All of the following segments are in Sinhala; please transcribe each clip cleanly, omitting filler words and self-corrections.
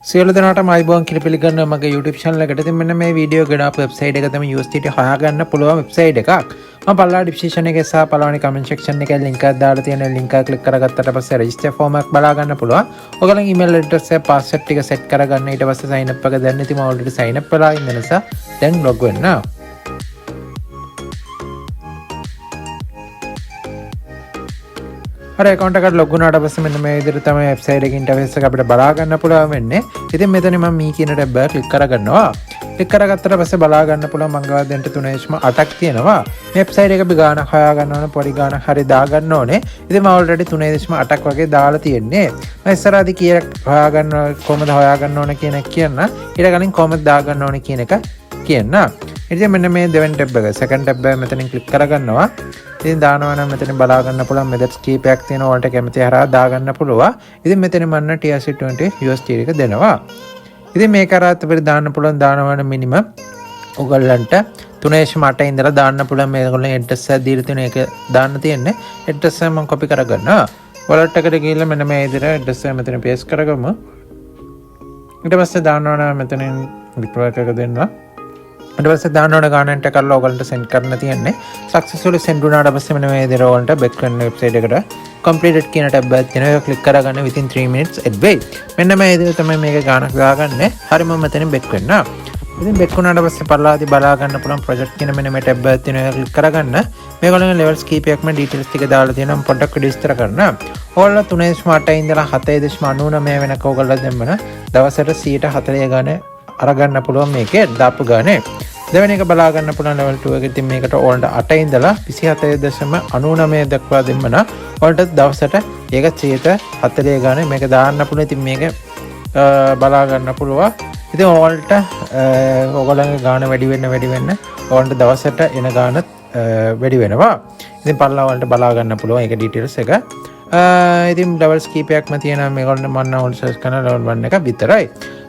සියලු දෙනාටම ආයුබෝවන් කියලා පිළිගන්නවා මගේ YouTube channel එකට. ඉතින් මෙන්න මේ වීඩියෝ ගෙන ආපු වෙබ්සයිට් එක තමයි USDT හොයාගන්න පුළුවන් වෙබ්සයිට් එකක්. මම පල්ලා ඩිස්ක්‍රිප්ෂන් එකේ සහ පළවෙනි කමෙන්ට් සෙක්ෂන් එකේ ලින්ක් එකක් දාලා තියෙන ලින්ක් එක ක්ලික් කරගත්තට පස්සේ රෙජිස්ටර් ෆෝම් එකක් බලා ගන්න පුළුවන්. ඔයගොල්ලන් ඊමේල් ඇඩ්‍රස් එක, පාස්වර්ඩ් ටික සෙට් කරගන්න. ඊට පස්සේ සයින් අප් එක දැන් ඉතින් මම ඔල්රෙඩි සයින් අප් වෙලා ඉන්න නිසා දැන් ලොග් වෙන්න. හරි, ඇකවුන්ට් එකට ලොග් වුණාට පස්සේ මෙන්න මේ විදිහට තමයි වෙබ්සයිට් එකේ ඉන්ටර්ෆේස් එක අපිට බලා ගන්න පුළුවන් වෙන්නේ. ඉතින් මෙතන මම මී කියන ටැබ් එක ක්ලික් කරගන්නවා. ක්ලික් කරගත්තට පස්සේ බලා ගන්න පුළුවන් මං ගාව දැනට 3.8ක් තියෙනවා. මේ වෙබ්සයිට් එක අපි ගාණක් හොයා ගන්න ඕන, පොඩි ගාණක් හරි දාගන්න ඕනේ. ඉතින් මම ඔල්රෙඩි 3.8ක් වගේ දාලා තියෙන්නේ. මම ඉස්සරහදී කීයක් හොයාගන්න, කොහොමද හොයාගන්න ඕන කියන එක කියන්න. ඊට කලින් කොහොමද දාගන්න ඕනේ කියන එක කියන්න. ඉතින් මෙන්න මේ දෙවෙනි ටැබ් එක, සෙකන්ඩ් ටැබ් එක මෙතනින් ක්ලික් කරගන්නවා. ඉතින් දානවා නම් මෙතනින් බලා ගන්න පුළුවන් මෙතඩ්ස් කීපයක් තියෙනවා. ඔයාලට කැමති හරහා දාගන්න පුළුවන්. ඉතින් මෙතන මම TRC20 USDT එක දෙනවා. ඉතින් මේක හරහාත් අපිට දාන්න පුළුවන්. දානවා නම් මිනිමම් ඔයගොල්ලන්ට 3.8 ඉඳලා දාන්න පුළුවන්. මේගොල්ලන් ඇඩ්‍රස් එකක් දීලා තියෙන එක දාන්න තියෙන්නේ. ඇඩ්‍රස් එක මම කොපි කරගන්නවා. වොලට් එකට ගිහිල්ලා මෙන්න මේ විදිහට ඇඩ්‍රස් එක මෙතන පේස්ට් කරගමු. ඊට පස්සේ දානවා නම් මෙතනින් නෙට්වර්ක් එක දෙන්න. ඊට පස්සේ දාන්න ඕන ගාන එන්ටර් කරලා ඔයගලන්ට සෙන්ඩ් කරන්න තියෙන්නේ. සක්සස්ෆුලි සෙන්ඩ් වුණාට පස්සේ මෙන්න මේ විදිහට ඔයගලන්ට බැක් වෙන වෙබ්සයිට් එකට කම්ප්ලීටඩ් කියන ටැබ් එකක් තියෙනවා. ඒක ක්ලික් කරගන්න within 3 minutes එඩ් වෙයි. මෙන්න මේ විදිහට තමයි මේක ගානක් දාගන්නේ. හරි, මම මෙතනින් බැක් වෙන්න. ඉතින් බැක් වුණාට පස්සේ පල්ලාදී බලා ගන්න පුළුවන් ප්‍රොජෙක්ට් කියන මෙන්න මේ ටැබ් එකක් තියෙනවා. ඒක ක්ලික් කරගන්න. මේගොල්ලන්ගේ ලෙවල්ස් කීපයක්ම ඩීටේල්ස් ටික දාලා තියෙනවා. මම පොඩ්ඩක් විස්තර කරන්න. ඔයාලා 3.8 ඉඳලා 7.99 වෙනකම් ඔයගොල්ලෝ දෙම්මන දවසට 140 ගාන අරගන්න පුළුවන් මේකේ දාපු ගානේ. දෙවෙනි එක බලා ගන්න පුළුවන් ලෙවල් 2 එක. ඉතින් මේකට ඔයාලට 8 ඉඳලා 27.99 දක්වා දෙම්මන ඔයාලට දවසට ඒක 140 ගානේ මේක දාන්න පුළුවන්. ඉතින් මේක බලා ගන්න පුළුවන්. ඉතින් ඔයාලට ඔයගොල්ලන්ගේ ගාන වැඩි වෙන්න වැඩි වෙන්න ඔයාලට දවසට එන ගානත් වැඩි වෙනවා. ඉතින් පල්ලා ඔයාලට බලා ගන්න පුළුවන් ඒක ඩීටේල්ස් එක. ඉතින් ලෙවල්ස් කීපයක්ම තියෙනවා. මේගොල්ලන්ට මම නම් ඔයාලට සර්ච් කරන ලෙවල් 1 එක විතරයි.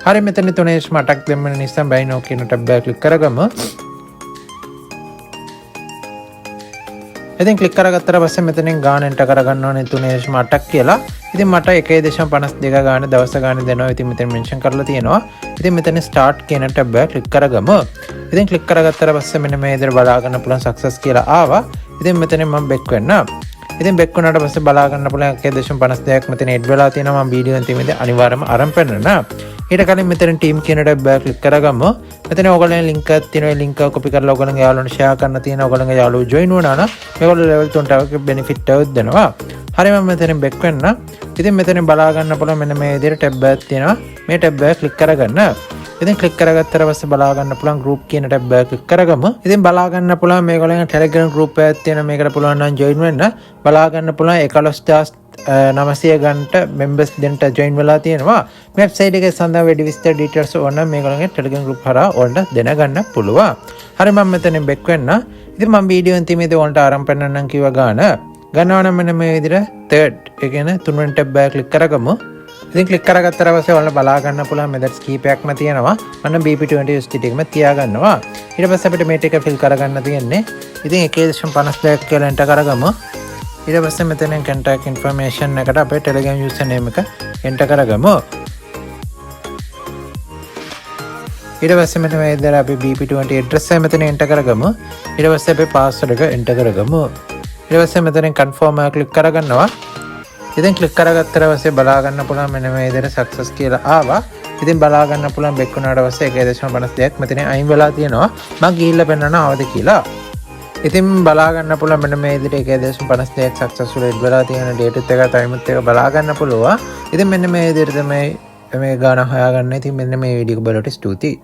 හරි, මෙතන 3.8ක් දෙන්න නිසා බයි නෝ කියන ටැබ් එක ක්ලික් කරගමු. ඉතින් ක්ලික් කරගත්තට පස්සේ මෙතනින් ගාන එන්ටර් කරගන්න ඕනේ 3.8ක් කියලා. ඉතින් මට 1.52 ගාන දවස ගාන දෙනවා. ඉතින් මෙතන මෙන්ෂන් කරලා තියෙනවා. ඉතින් මෙතන ස්ටාර්ට් කියන ටැබ් එක ක්ලික් කරගමු. ඉතින් ක්ලික් කරගත්තට පස්සේ මෙන්න මේ විදිහට බලා ගන්න පුළුවන් සක්සස් කියලා ආවා. ඉතින් මෙතනින් මම බැක් වෙන්න. ඉතින් බැක් වුණාට පස්සේ බලා ගන්න පුළුවන් 1.52ක් මෙතන එඩ් වෙලා තියෙනවා. මම වීඩියෝ අන්තිමේදී අනිවාර්යයෙන්ම අරන් පෙන්නනවා. ඊට කලින් මෙතන ටීම් කියන ටැබ් එක ක්ලික් කරගමු. මෙතන ඔයගොල්ලන් ලින්ක් එකක් තියෙනවා. ඒ ලින්ක් එක කොපි කරලා ඔයගොල්ලන්ගේ යාළුවන්ට ෂෙයා කරන්න තියෙනවා. ඔයගොල්ලන්ගේ යාළුවෝ ජොයින් වුණා නම් මේගොල්ලෝ ලෙවල් 3ට වගේ බෙනිෆිට් එකක් දෙනවා. හරි, මම මෙතනින් බැක් වෙන්න. ඉතින් මෙතනින් බලා ගන්න පුළුවන් මෙන්න මේ විදිහට ටැබ් එකක් තියෙනවා. මේ ටැබ් එක ක්ලික් කරගන්න. ඉතින් ක්ලික් කරගත්තට පස්සේ බලා ගන්න පුළුවන් ගෲප් කියන ටැබ් එක ක්ලික් කරගමු. ඉතින් බලා ගන්න පුළුවන් මේගොල්ලන්ගේ Telegram group එකක් තියෙනවා. මේකට පුළුවන් නම් ජොයින් වෙන්න. බලා ගන්න පුළුවන් 11,900 ගන්නට මෙම්බර්ස් දෙන්නට ජොයින් වෙලා තියෙනවා. මේ වෙබ්සයිට් එකේ සඳහන් වැඩි විස්තර ඩීටේල්ස් ඕන නම් මේගොල්ලන්ගේ Telegram group හරහා ඔයාලට දැනගන්න පුළුවන්. හරි, මම මෙතනින් බැක් වෙන්න. ඉතින් මම වීඩියෝ අන්තිමේදී ඔයාලට ආරම්භ පෙන්නන්නම් කිව්වා ගාන. ගන්නවා නම් මෙන්න මේ විදිහට තර්ඩ්, ඒ කියන්නේ තුන්වෙනි ටැබ් එක ක්ලික් කරගමු. ඉතින් ක්ලික් කරගත්තට පස්සේ ඔයාලට බලා ගන්න පුළුවන් මෙතඩ්ස් කීපයක්ම තියෙනවා. මම BP20 USDT එකම තියාගන්නවා. ඊට පස්සේ අපිට මේ ටික ෆිල් කරගන්න තියෙන්නේ. ඉතින් 1.52ක් කියලා එන්ටර් කරගමු. ඊට පස්සේ මෙතනින් කන්ටැක්ට් ඉන්ෆර්මේෂන් එකට අපේ Telegram user name එක එන්ටර් කරගමු. ඊට පස්සේ මෙතන මේ විදිහට අපි BP20 address එක මෙතන එන්ටර් කරගමු. ඊට පස්සේ අපේ පාස්වර්ඩ් එක එන්ටර් කරගමු. ඊට පස්සේ මෙතනින් කන්ෆර්ම් එක ක්ලික් කරගන්නවා. ඉතින් ක්ලික් කරගත්තට පස්සේ බලා ගන්න පුළුවන් මෙන්න මේ විදිහට සක්සස් කියලා ආවා. ඉතින් බලා ගන්න පුළුවන් බැක් වුණාට පස්සේ 1.52ක් මෙතන අයින් වෙලා තියෙනවා. මං ගිහිල්ලා පෙන්නනවා ආවද කියලා. ඉතින් බලා ගන්න පුළුවන් මෙන්න මේ විදිහට 1.52ක් සක්සස්ෆුල් එඩ් වෙලා තියෙන ඩේට් එක, ටයිමුත් එක බලා ගන්න පුළුවන්. ඉතින් මෙන්න මේ විදිහට තමයි මේ ගාන හොයාගන්න. ඉතින් මෙන්න මේ වීඩියෝ එක බලවට ස්තුතියි.